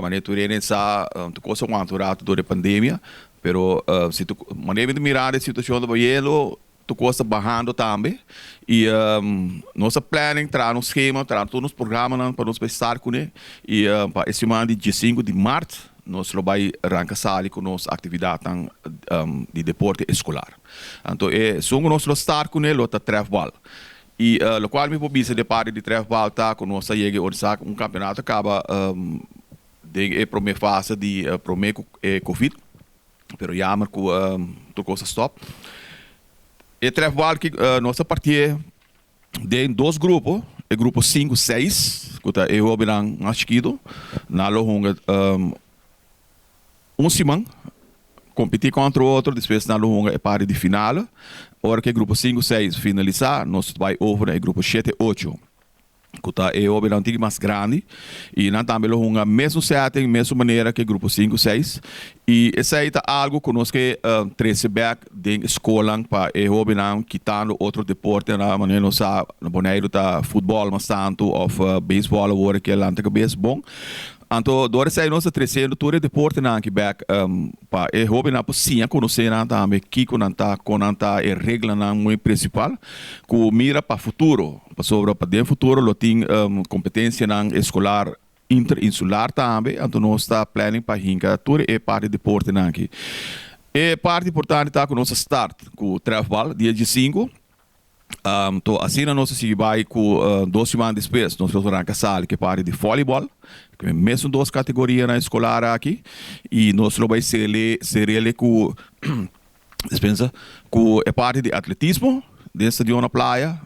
Manera tur hende sa, tur kos a wanta un ratu dor e pandemia, pero si tur manera mi ta mirando e situashon ta bayendo, tur kos ta bahando tambe i nos a planning traha nos skema, traha tur nos programanan pa nos bai start kuné i pa e siman di diesinku di mart nos lo bai ranka sali ku nos aktividatnan di deporte eskolar. Anto e esun ku nos lo start kuné lo ta trèfbal. I lokual mi por bisa di e parti di trèfbal ta ku nos a yega e orsa un kampeonato a kaba den e promé fase di promé ku e covid, pero yamer ku tur kos a stòp. E trèfbal ki nos a partié den dos grupo, e grupo sinku seis ku ta e hóbennan mas chikitu, nan lo hunga un siman kompetí kontra otro, despues nan lo hunga e parti di final. Ora ku e grupo sinku seis finalisá, nos ta bai over na e grupo shete ocho, ku ta e hóbennan un tiki mas grandi, i nan tambe lo hunga mesun setting, mesun manera ku e grupo sinku seis. I esei ta algu ku nos ke trese bèk den e skolnan pa e hóbennan, kitando otro deportenan, manera nos sa na Boneiru ta futbòl mas tantu òf beisbòl awor ke lanta kabes bon. Anto dor esei nos ta tresiendo tur e deportenan aki bek pa e hobennan por siña konosé nan tambe kiko nan ta, kon nan ta, e reglanan muy prinsipal ku mira pa futuro, pasobra pa den futuro lo tin kompetensianan eskolar interinsular tambe, anto nos ta planning pa hinka tur e parti deportenan aki. E parti importante ta ku nos a start ku trèfbal dia diesinku. To asina nos a sigui bai ku dos siman despues nos lo ranka sali ku e parti di volleyball, ku e mesun dos kategorianan eskolar aki i nos lo bai sele serele ku dispensa ku e parti di atletismo den stadion na Playa.